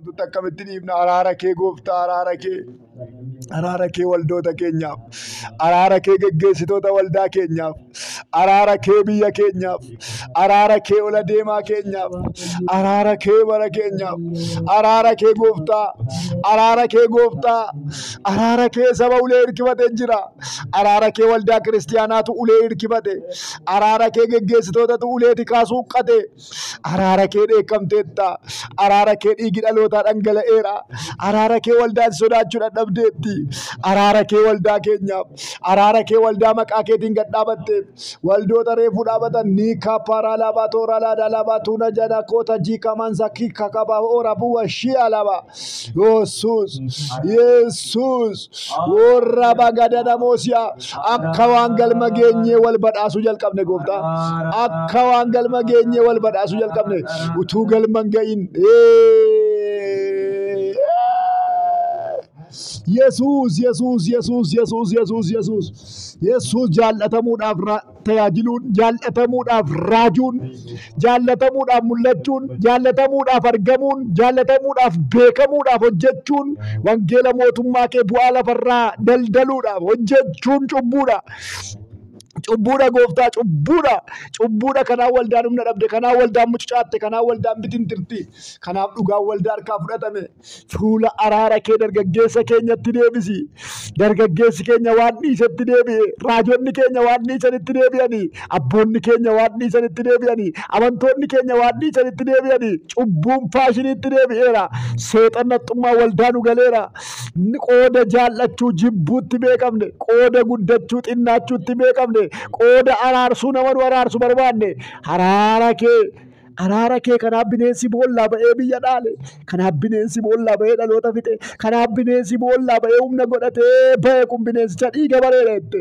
Akkamitti dhiifna? Araara kee gooftaa, araara kee. Araara kee waldoota keenyaaf, araara kee geggeessitoota waldaa keenyaaf, araara kee biyya keenyaaf, araara kee ola deemaa keenyaaf, araara kee bara keenyaaf, araara kee gooftaa, araara kee gooftaa, araara kee saba ulee hirkifate jira, araara kee waldaa kiristiyaanaatu ulee hirkifate, araara kee geggeessitootatu uleeti kaasuu huqqate, araara kee dheekkamteetta, araara kee dhiigi dhalootaa dhangala'eera, araara kee waldaan sodaachuu dadhabdeetti, araara kee waldaa keenyaaf, araara kee waldaa maqaa keetiin gad dhaabatteef, waldoota reefuu dhaabatan ni kaapparaa laabaa toora laadaa laabaa tuuna jada koota jiika mansa kika kaba ora buwa shia laba. Yesuus, Yesuus, warra bagadadamoosiyaa akka waan galma geenyee wal badhaasuu jalqabne gooftaa, akka waan galma geenyee wal badhaasuu jalqabne utuu galma hin ga'in. Yesuus, Yesuus, Yesuus, Yesuus, Yesuus, Yesuus, Yesuus, jaallatamuudhaaf tajaajiluun, jaallatamuudhaaf raajuun, jaallatamuudhaaf mul'achuun, jaallatamuudhaaf argamuun, jaallatamuudhaaf beekamuudhaaf hojjechuun, wangeela mootummaa kee bu'aa lafarraa daldaluudhaaf hojjechuun cubbuudha. Cubbuudha gooftaa, cubbuudha, cubbuudha. Kanaaf waldaan humna dhabde, kanaaf waldaan mucucaatte, kanaaf waldaan bitintirti, kanaaf dhugaan waldaa harkaa fudhatame. Fuula araara kee dargaggeessa keenyatti deebisi. Dargaggeessi keenya waan dhiisetti deebi'e, raajonni keenya waan dhiisanitti deebi'anii, abboonni keenya waan dhiisanitti deebi'anii, amantoonni keenya waan dhiisanitti deebi'anii, cubbuun faashiniitti deebi'eera. Seexannaxxummaa waldaa nu galeera. Qooda jaallachuu jibbuutti beekamne, qooda guddachuu xinnaachuutti beekamne, qooda araarsuu nama nu araarsu barbaanne. Araara kee, araara kee. Kanaaf bineensi boollaa ba'ee biyya dhaale, kanaaf bineensi boollaa ba'ee dhaloota fixe, kanaaf bineensi boollaa ba'ee humna godhatee ba'e. Kun bineensicha dhiiga bareeda jette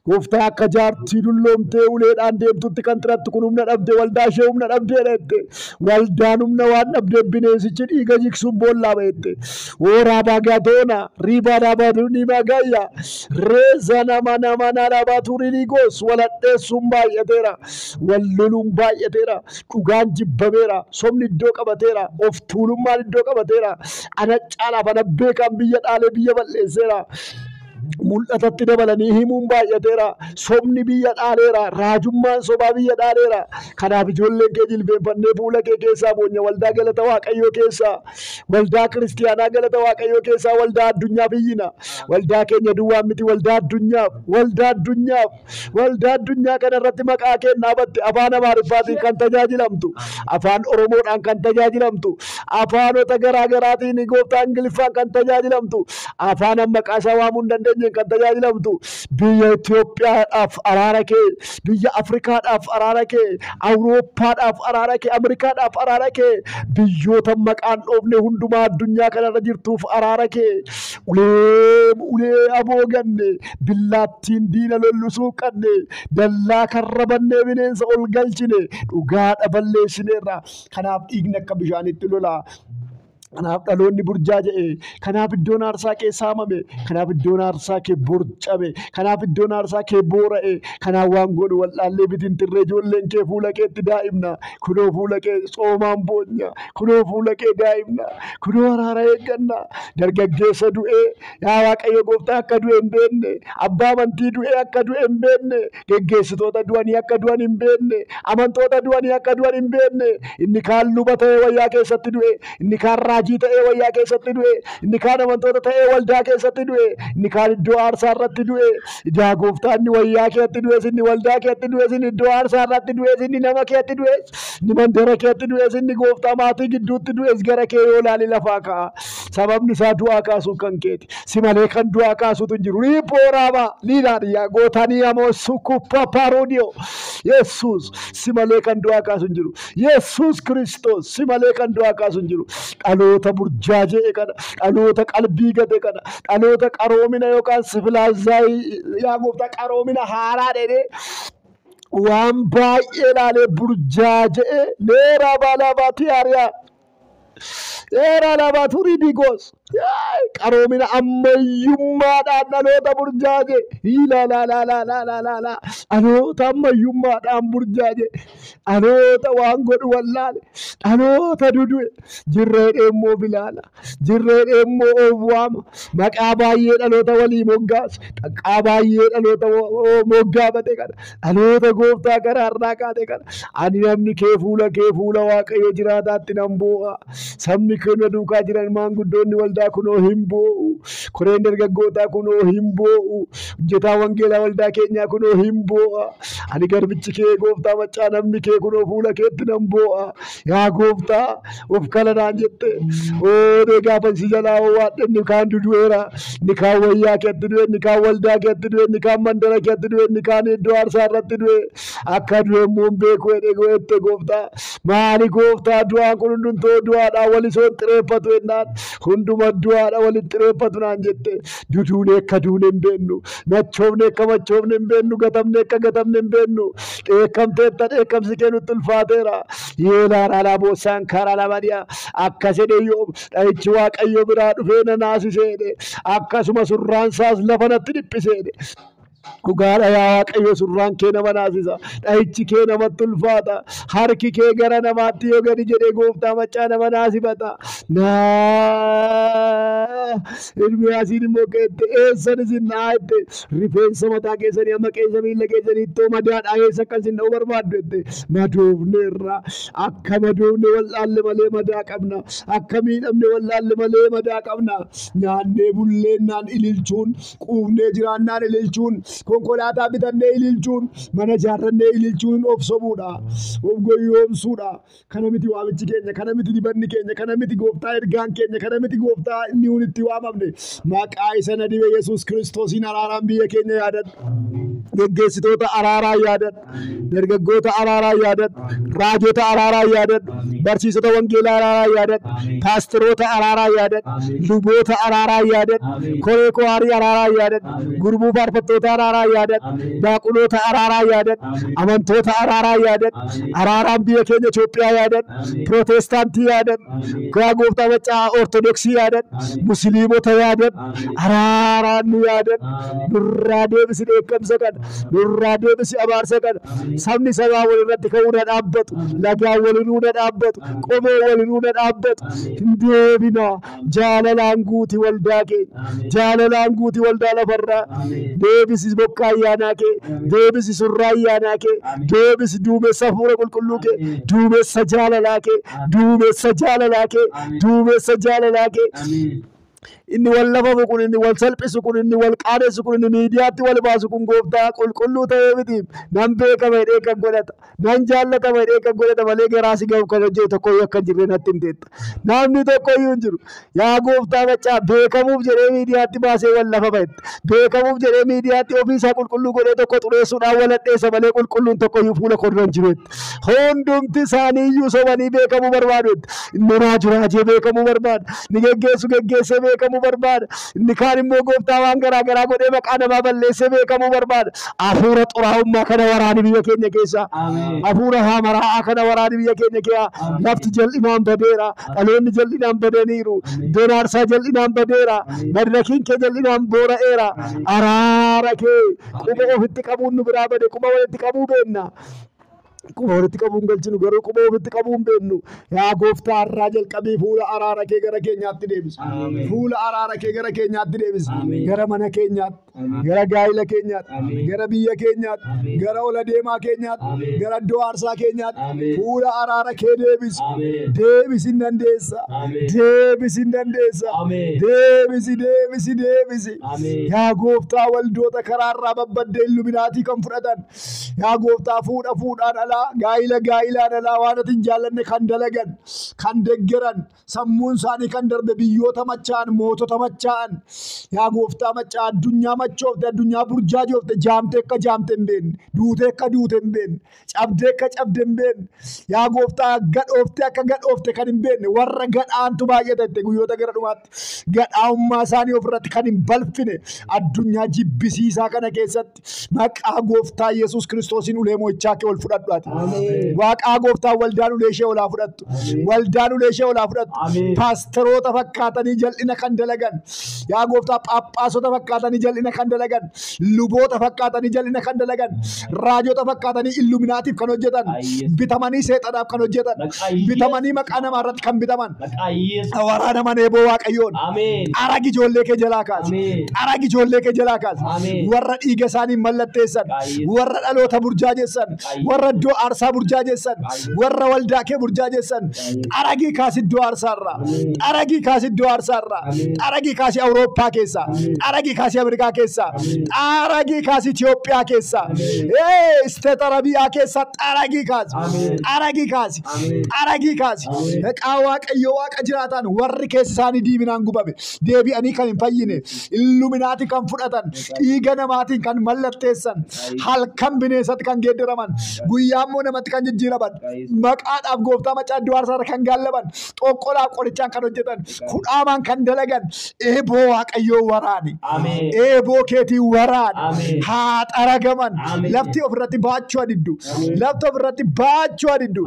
gooftaa. Akka jaartii dulloomtee uleedhaan deemtutti kan xirattu kun humna dhabde, waldaa ishee humna dhabdeedha jette. Waldaan humna waan dhabdeef bineensichi dhiiga jigsuun boollaa ba'e jette. Wooraa baagaatoona riibaa dhaabatuu baagayya reeza nama nama na turiliigos. Waladheessuun baay'ateera, wal loluun baay'ateera, dhugaan jibbameera, sobni iddoo qabateera, of tuulummaan iddoo qabateera, ana caalaaf ana beekaan biyya dhaalee biyya balleesseera. Mul'atatti dabalanii himuun baay'ateera. Sobni biyya dhaaleera. Raajummaan sobaa biyya dhaaleera. Kanaaf ijoolleen kee jilbeenfannee fuula kee keessaa boonya. Waldaa galata Waaqayyoo keessaa, waldaa kiristiyaanaa galata Waaqayyoo keessaa, waldaa addunyaaf iyyina. Waldaa keenya duwwaan miti, waldaa addunyaaf, waldaa addunyaaf, waldaa addunyaa kana irratti maqaa kee dhaabatte, afaan Amaariffaatiin kan tajaajilamtu, afaan Oromoodhaan kan tajaajilamtu, afaanota garaa garaatiin gooftaa Ingiliffaan kan tajaajilamtu, afaan maqaa isaa waamuu hin dandeenyeen kan tajaajilamtu, biyya Itoophiyaadhaaf araara kee, biyya Afrikaadhaaf araara kee, Awurooppaadhaaf araara kee, Ameerikaadhaaf araara kee, biyyoota maqaan dhoofne hundumaa addunyaa kanarra jirtuuf araara kee. Ulee ulee aboo ganne, billaattiin diina lollusuu qabne, dallaa karra bannee bineensa ol galchine, dhugaadha balleessineerra. Kanaaf dhiigni akka bishaanitti lola. Kanaaf dhaloonni burjaaja'e. Kanaaf iddoon aarsaa kee saamame. Kanaaf iddoon aarsaa kee borcame. Kanaaf iddoon aarsaa kee boora'e. Kanaaf waan godhu wallaallee bitintirree ijoolleen kee fuula keetti daa'imna. Kunoo fuula kee tsoomaan boonya. Kunoo fuula kee daa'imna. Kunoo araara eegganna. Dargaggeessa du'ee yaa Waaqayyo gooftaa akka du'e hin beekne. Abbaa amantii du'ee akka du'e hin beekne. Geggeessitoota du'anii akka du'an hin beekne. Amantoota du'anii akka du'an hin beekne. Inni kaan luba ta'ee wayyaa keessatti du'e. Inni kaan raajii ta'ee wayyaa keessatti du'e. Inni kaan amantoota ta'ee waldaa keessatti du'e. Inni kaan iddoo aarsaa irratti du'e. Ijaa gooftaa, inni wayyaa keetti du'es, inni waldaa keetti du'es, inni iddoo aarsaa irratti du'es, inni nama keetti du'es, inni mandara keetti du'es, inni gooftaa maatii gidduutti du'es gara kee yoo ilaali lafaa ka'a. Sababni isaa du'aa kaasuun kan keeti. Si malee kan du'aa kaasuutu hin jiru. Riipooraaba liilaadhiyaa gootanii amoo sukuppa paroodiyoo. Yesuus, si malee kan du'aa kaasu hin jiru. Yesuus Kiristoos, si malee kan du'aa kaasu hin jiru. Dhaloota burjaaja'e kana, dhaloota qalbii gate kana, dhaloota qaroomina yookaan sivilaazaayii yaa gooftaa qaroomina haaraa dheedhee waan baay'ee ilaalee burjaaja'e leeraa baalaa baatiyaariyaa. Leeraa laabaa turii diigoos. Qaroomina ammayyummaadhaan dhaloota burjaaje. Hiilaalaalaalaalaalaa. Dhaloota ammayyummaadhaan burjaaje. Dhaloota waan godhu wallaale. Dhaloota dudu'e. Jirree dheemmoo bilaala. Jirree dheemmoo of waama. Maqaa baay'ee dhaloota walii moggaase. Maqaa baay'ee dhaloota moggaafate kana. Dhaloota gooftaa karaarraa kaate kana. Ani namni kee fuula kee fuula Waaqayyo jiraataatti nan boo'a. Sabni keenya duukaa jiran maanguddoonni waldaa kunoo hin boo'u. Koreen dargaggootaa kunoo hin boo'u. Hojjetaa wangeelaa waldaa keenyaa kunoo hin boo'a. Ani garbichi kee gooftaa maccaa namni kee kunoo fuula keetti nan boo'a. Yaa gooftaa of kala naan jette. Oodee gaafa si jalaa waadhe inni kaan dudu'eera. Inni kaan wayyaa keetti du'e, inni kaan waldaa keetti du'e, inni kaan mandara keetti du'e, inni kaan iddoo aarsaa irratti du'e. Akka du'e immoo hin beeku jedhee goo'ette gooftaa. Maali gooftaa du'aan kun hundumtuu du'aadhaan wal isoon xireeffatu jennaan. Hunduma du'aadha walitti xireeffatu naan jette. Duduunee akka duune hin beennu. Machoofne akka machoofne hin beennu. Gatamne akka gatamne hin beennu. Dheekkamteetta dheekkamsi kee nutti ulfaateera. Yeelaa boossaan karaa lamaniyaa. Akkas jedhee Iyyoob dha'ichi Waaqayyo biraa dhufee na naasisee jedhe. Akkasuma surraan isaas lafa natti dhiphisee jedhe. Dhugaadha yaa Waaqayyo surraan kee nama naasisa. Dha'ichi kee namatti ulfaata. Harki kee gara namaatti yoo gadi jedhee gooftaa maccaa nama naasifata. Naa Ermiyaasiin immoo keette eessan isin naa jette rifeensa mataa keessanii amma qeensa miilla keessanii ittoo madaadhaa eessa akka isin dha'uu barbaaddu jette madoofneerra akka madoofne wallaalle malee madaa qabna akka miidhamne wallaalle malee madaa qabna nyaannee bulleennaan ililchuun quufnee jiraannaan ililchuun konkolaataa bitannee ililchuun mana ijaarrannee ililchuun of sobuudha of goyyoomsuudha. Kana miti waamichi keenya, kana miti dibanni keenya, kana miti gooftaa ergaan keenya, kana miti gooftaa inni nuti itti waamamne. Maqaa isa na dibe Yesuus Kiristoosiin araaraan biyya keenya yaadadhu. Geggeessitoota araaraa yaadadhu. Dargaggoota araaraa yaadadhu. Raajota araaraa yaadadhu. Barsiisota wangeelaa araaraa yaadadhu. Paasteroota araaraa yaadadhu. Luboota araaraa yaadadhu. Koree kuwaarii araaraa yaadadhu. Gurmuu faarfattoota araaraa yaadadhu. Daaqunoota araaraa yaadadhu. Amantoota araaraa yaadadhu. Araaraan biyya keenya Itoophiyaa yaadadhu. Pirootestaantii yaadadhu. Yaa gooftaa maccaa Ortodoksii yaadadhu. Musliimota yaadadhu. Araaraan nu yaadadhu. Nurraa deebisi dheekkamsa kana. Nurraa deebisi abaarsa kana. Sabni sabaa walirratti ka'uu na dhaabbatu. Lagaan waliruu na dhaabbatu. Qomoo waliruu na dhaabbatu. Hin deebinaa. Jaalalaan guuti waldaa keenya. Jaalalaan guuti waldaa lafarraa. Deebisi bokkaa ayyaanaa kee. Deebisi surraa ayyaanaa kee. Deebisi duumessa hafuura qulqulluu kee. Duumessa jaalalaa kee. Duumessa jaalalaa kee. Duumessa jaalalaa kee. Inni wal lafamu kun, inni wal salphisu kun, inni wal qaanessu kun, inni miidiyaatti wal baasu kun gooftaa qulqulluu ta'ee miti. Nan beekama jedhee kan godhata. Nan jaallatama jedhee kan godhata malee garaa si gahu kan hojjetu tokkoyyuu akka hin jirre natti himteetta. Namni tokkoyyuu hin jiru. Yaa gooftaa maccaa beekamuuf jedhee miidiyaatti baasee wal lafama jette. Beekamuuf jedhee miidiyaatti ofii isaa qulqulluu godhee tokko xureessuudhaan wal hadheessa malee qulqulluun tokkoyyuu fuula koo dura hin jiru jette. Hundumti isaanii iyyuu sobanii beekamuu barbaadu jette. Inni raaju raajee beekamuu barbaada. Inni geggeessu geggeessee beekamuu barbaada. Inni kaan immoo gooftaa waan garaa garaa godhee maqaa namaa balleessee beekamuu barbaada. Hafuura xuraa'ummaa kana waraani biyya keenya keessaa. Hafuura hamaraa'aa kana waraani biyya keenya keessaa. Lafti jal'inaan badeera. Dhaloonni jal'inaan badaniiru. Iddoon aarsaa jal'inaan badeera. Madrakiin kee jal'inaan boora'eera. Araara kee quba ofitti qabuun nu biraa bade quba walitti qabuu beenna. Quba walitti qabuun galchinu garuu quba ofitti qabuun beennu. Yaa gooftaa har'aa jalqabii fuula araara kee gara keenyaatti deebisi. Fuula araara kee gara keenyaatti deebisi. Gara mana keenyaatti, gara gaa'ila keenyaatti, gara biyya keenyaatti, gara ola deemaa keenyaatti, gara iddoo aarsaa keenyaatti fuula araara kee deebisi. Deebisi hin dandeessa. Deebisi hin dandeessa. Deebisi deebisi deebisi. Yaa gooftaa waldoota karaarraa babbaddee illuminaatii kan fudhatan. Yaa gooftaa fuudha fuudhaan alaa gaa'ila gaa'ilaan alaa waan ati hin jaallanne kan dalagan kan deggeran sammuun isaanii kan darbe biyyoota machaa'an mootota machaa'an yaa gooftaa maccaa addunyaa machoofte addunyaa burjaajoofte jaamtee akka jaamte hin beekne duutee akka duute hin beekne cabdee akka cabde hin beekne yaa gooftaa gadhoofte akka gadhoofte kan hin beekne warra gadhaantu baay'atatte guyyoota gara dhumaatti gadhaa'ummaa isaanii ofirratti kan hin balfine addunyaa jibbisiisaa kana keessatti maqaa gooftaa Yesuus Kiristoosiin ulee mo'ichaa kee ol fudhadhu ati. dubbate. Waaqaa gooftaa waldaan ulee ishee olaa fudhattu. Waldaan ulee ishee olaa fudhattu. Paasteroota fakkaatanii jal'ina kan dalagan. Yaa gooftaa phaaphaasota fakkaatanii jal'ina kan dalagan. Luboota fakkaatanii jal'ina kan dalagan. Raajota fakkaatanii illuminaatiif kan hojjetan. Bitamanii seexanaaf kan hojjetan. Bitamanii maqaa namaa irratti kan bitaman. Waraanaman eeboo Waaqayyoon. Xaragi ijoollee kee jalaa kaasi. Xaragi ijoollee kee jalaa kaasi. Warra dhiiga isaanii mallatteessan. Warra dhaloota burjaajessan. Warra iddoo aarsaa burjaajessan. Warra waldaa kee burjaajessan. Xaragii kaasi iddoo aarsaarraa. Xaragii kaasi iddoo aarsaarraa. Xaragii kaasi Awurooppaa keessaa. Xaragii kaasi Ameerikaa keessaa. Xaragii kaasi Itoophiyaa keessaa. Isteet Arabiyaa keessaa xaragii kaasi. Xaragii kaasi. Xaragii kaasi. Maqaa Waaqayyoo Waaqa jiraataan warri keessa isaanii diiminaan gubame deebi'anii kan hin fayyine illuminaati kan fudhatan dhiiga namaatiin kan mallatteessan halkan bineensatti kan geeddaraman guyyaa immoo namatti kan jijjiiraman maqaadhaaf gooftaa macaa iddoo aarsaarra kan gaallaban xoqqolaaf qorichaan kan hojjetan kudhaamaan kan dalagan eeboo Waaqayyoo waraani. Eeboo keetii waraani. Haa xaragaman. Lafti ofirratti baachuu adiddu. Lafti ofirratti baachuu adiddu.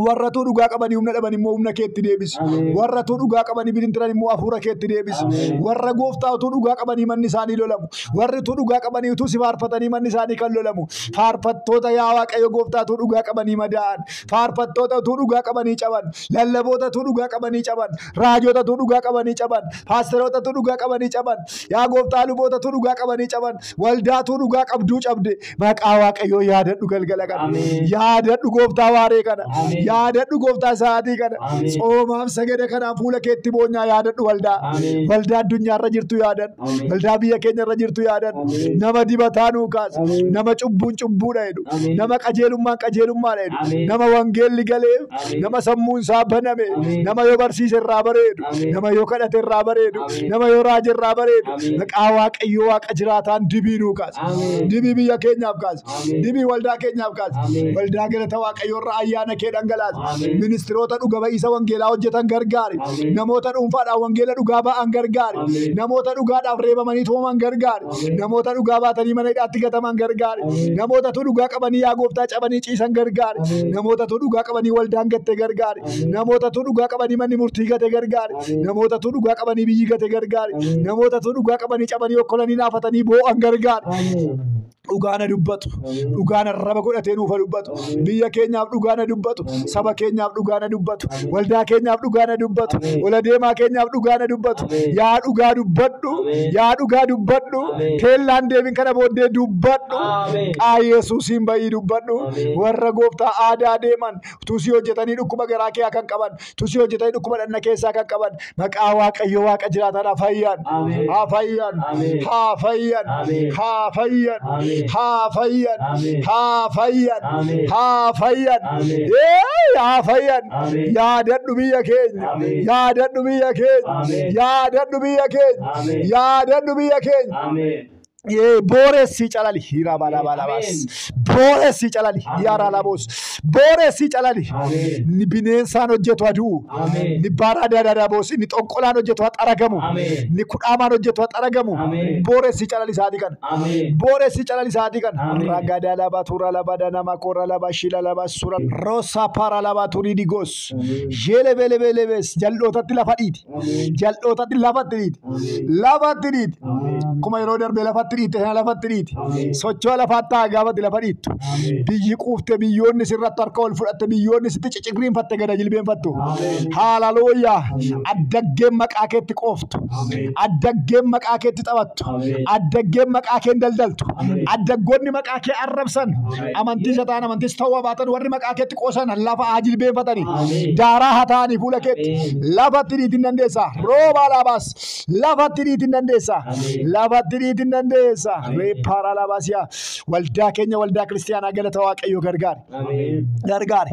Warra dhugaa qabanii humna dhaban immoo humna keetti deebisi. Warra dhugaa qabanii bilintiran immoo hafuura keetti deebisi. Warra gooftaa utuu dhugaa qabanii manni isaanii lolamu. Warri utuu dhugaa qabanii utuu si faarfatanii manni isaanii kan lolamu. Faarfattoota yaa Waaqayyo gooftaa utuu dhugaa qabanii madaa'an. Faarfattoota utuu dhugaa qabanii caban. Lallaboota utuu dhugaa qabanii caban. Raajota utuu dhugaa qabanii caban. Paasteroota utuu dhugaa qabanii caban. Yaa gooftaa luboota utuu dhugaa qabanii caban. Waldaa utuu dhugaa qabduu cabde. Maqaa Waaqayyoo yaadadhu galgala kana. Yaadadhu gooftaa waaree kana. Yaadadhu gooftaa sa'aatii kana. Tsoomaaf sagada kanaan fuula keetti boonyaa yaadadhu waldaa. Waldaa addunyaarra jirtu yaadadhu. Waldaa biyya keenyarra jirtu yaadadhu. Nama dibataa nuu kaasi. Nama cubbuun cubbuudha jedhu. Nama qajeelummaan qajeelummaadha jedhu. Nama wangeelli galeef. Nama sammuun isaa baname. Nama yoo barsiise irraa bareedu. Nama yoo kadhate irraa bareedu. Nama yoo raaje irraa bareedu. Maqaa Waaqayyoo Waaqa jiraataan dibii nuu kaasi. Dibii biyya keenyaaf kaasi. Dibii waldaa keenyaaf kaasi. Waldaa galata Waaqayyoo irra ayyaana kee dhangalaasi. Ministiroota dhuga ba'iisa wangeelaa hojjetan gargaari. Namoota dhuunfaadhaan wangeela dhugaa ba'an gargaari. Namoota dhugaadhaaf reebamanii tumaman gargaari. Namoota dhugaa baatanii mana hidhaatti gataman gargaari. Namoota dhugaa qabanii yaa gooftaa cabanii ciisan gargaari. Namoota dhugaa qabanii waldaan gatte gargaari. Namoota dhugaa qabanii manni murtii gate gargaari. Namoota dhugaa qabanii biyyi gate gargaari. Namoota dhugaa qabanii cabanii okkolanii naafatanii boo'an gargaari. Dhugaana dubbatu. Dhugaana raba godhatee nuufa dubbatu. Biyya keenyaaf dhugaana dubbatu. Saba keenyaaf dhugaana dubbatu. Waldaa keenyaaf dhugaana dubbatu. Ola deemaa keenyaaf dhugaana dubbatu. Yaa dhugaa dubbadhu. Yaa dhugaa dubbadhu. Teellaan deebiin kana booddee dubbadhu. Qaa Yesuusiin ba'ii dubbadhu. Warra gooftaa aadaa deeman tusii hojjetanii dhukkuba garaa kee kan qaban. Tusii hojjetanii dhukkuba dhagna keessaa kan qaban. Maqaa Waaqayyoo Waaqa jiraataan haa fayyan. Haa fayyan. Haa fayyan. Haa fayyan. Haa fayyan. Haa fayyan. Haa fayyan. Haa fayyan. Yaadadhu biyya keenya. Yaadadhu biyya keenya. Yaadadhu biyya keenya. Yaadadhu biyya keenya. Booressi calali hira bala bala bas. Booressi calali yara labos. Booressi calali. Ni bineensaan hojjetu aduu. Ni baraa dadadaboos. Ni xonqolaan hojjetu haxaragamu. Ni kudhaamaan hojjetu haxaragamu. Booressi calali isaatii kana. Booressi calali isaatii kana. Ragada laba tura laba danama kora laba shila laba sura. Rosa para laba turii digos. Jeele bele bele bes. Jal'ootatti lafa dhiiti. Jal'ootatti lafatti dhiiti. Lafatti dhiiti. Akkuma yeroo darbee lafatti dhiitte sana lafatti dhiiti. Socho'a lafaatti haa gaafatti lafa dhiittu. Biyyi quufte biyyoonni sirratti harka ol fudhatte biyyoonni sitti cicigriinfatte gada jilbeenfattu. Haaleluyyaa. Addaggeen maqaa keetti qooftu. Addaggeen maqaa keetti taphattu. Addaggeen maqaa keen daldaltu. Addaggoonni maqaa kee arrabsan. Amantii isa ta'an amantiis ta'uu baatan warri maqaa keetti qoosan lafa haa jilbeenfatanii. Daaraa haa ta'anii fuula keetti. Lafatti dhiitiin dandeessa. Rooba laabaas. Lafatti dhiitiin dandeessa. Lafatti dhiitiin dandeessa. Reeppara laabaasiyaa. Waldaa keenya waldaa kiristiyaanaa galata Waaqayyoo gargaari. Gargaari.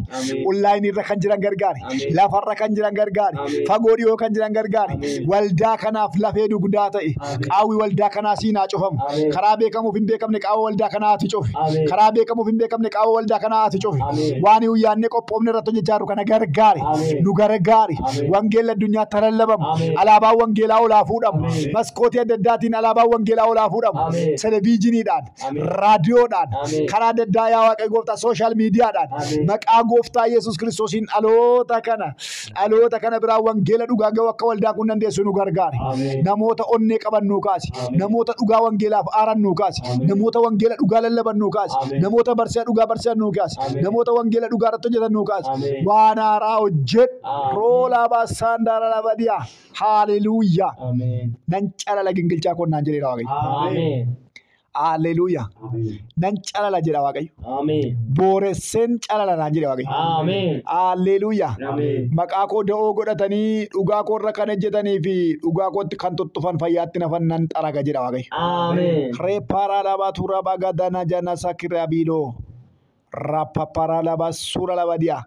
Onlaayinii irra kan jiran gargaari. Lafarra kan jiran gargaari. Fagoo dhiyoo kan jiran gargaari. Waldaa kanaaf lafee dugdaa ta'e. Qaawwi waldaa kanaa siinaa cufamu. Karaa beekamuuf hin beekamne qaawwa waldaa kanaa ati cufi. Karaa beekamuuf hin beekamne qaawwa waldaa kanaa ati cufi. Waan yaadne qophoofne irratti hojjechaa jirru kana gargaari. Nu gargaari. Wangeelli addunyaatti lallabamu. Alaabaan wangeelaa olaa fuudhamu. Maskootii adda addaatiin alaabaan wangeelaa olaa fuudhamu. Ameen. Televiijiniidhaan, Ameen. raadiyoodhaan, Ameen. karaa adda addaa yaa Waaqayyo gooftaa sooshaal miidiyaadhaan Ameen. maqaa gooftaa Yesuus Kiristoosiin dhaloota kana biraa wangeela dhugaa ga'u akka waldaan kun dandeessu nu gargaari. Ameen. Namoota onnee qaban nuu kaasi. Ameen. Namoota dhugaa wangeelaaf aaran nuu kaasi. Ameen. Namoota wangeela dhugaa lallaban nuu kaasi. Ameen. Namoota barsiisa dhugaa barsiisan nuu kaasi. Ameen. Namoota wangeela dhugaa irratti hojjetan nuu kaasi. Ameen. Waan haaraa hojjedhu. Ameen. Roolaa baasaandaara labadiyaa. Haaleluyyaa. Ameen. Nan calala gingilchaa konnaan jedheera Waaqayyo. Ameen. Haaleluyyaa. Ameen. Nan calala jedha Waaqayyo. Ameen. Booresseen calala naan jedhe Waaqayyo. Ameen. Haaleluyyaa. Ameen. Maqaa koo da'oo godhatanii dhugaa koo irra kan ejjetanii fi dhugaa kootti kan tuttufan fayyaatti nafan nan xaraga jedha Waaqayyo. Ameen. Reepara tura bagadana jana sakira biidoo. Rapapara laba suura laba diyaa.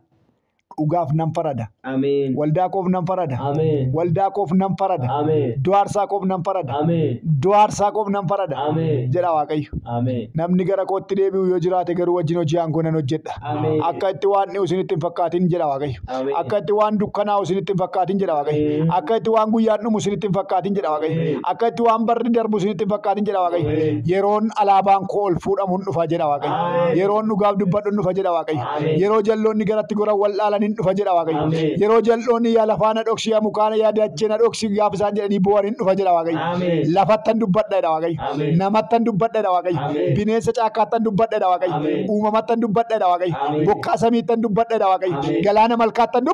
Dhugaaf nan farada. Ameen. Waldaa koof nan farada. Ameen. Waldaa koof nan farada. Ameen. Du'aarsaa koof nan farada. Ameen. Du'aarsaa koof nan farada. Ameen. Jedha Waaqayyo. Ameen. Namni gara kootti deebi'u yoo jiraate garuu wajjin hojii aangoo nan hojjedha. Ameen. Akka itti waan dhi'u isinitti hin fakkaatin jedha Waaqayyo. Ameen. Akka itti waan dukkanaa'u isinitti hin fakkaatin jedha Waaqayyo. Ameen. Akka itti waan guyyaan dhumu isinitti hin fakkaatin jedha Waaqayyo. Ameen. Akka itti waan barri darbu isinitti hin fakkaatin jedha Waaqayyo. Ameen. Yeroon alaabaan koo ol fuudhamu hin dhufa jedha Waaqayyo. Ameen. Yeroon dhugaaf dubbadhu hin dhufa jedha Waaqayyo. Ameen. Yeroo jalloonni garatti goran wal dhaalan hin dhufa jedha Waaqayyo. Ameen. Yeroo jalloonni yaa lafaa na dhoksi, yaa mukaana, yaa dachee na dhoksi gaafa isaan jedhanii boo'an hin dhufa jedha Waaqayyo. Ameen. Lafattan dubbadha jedha Waaqayyo. Ameen. Namattan dubbadha jedha Waaqayyo. Ameen. Bineensa caakkaattan dubbadha jedha Waaqayyo. Ameen. Uumamattan dubbadha jedha Waaqayyo. Ameen. Bokkaa samiittan dubbadha jedha Waaqayyo. Ameen. Galaana malkaattan.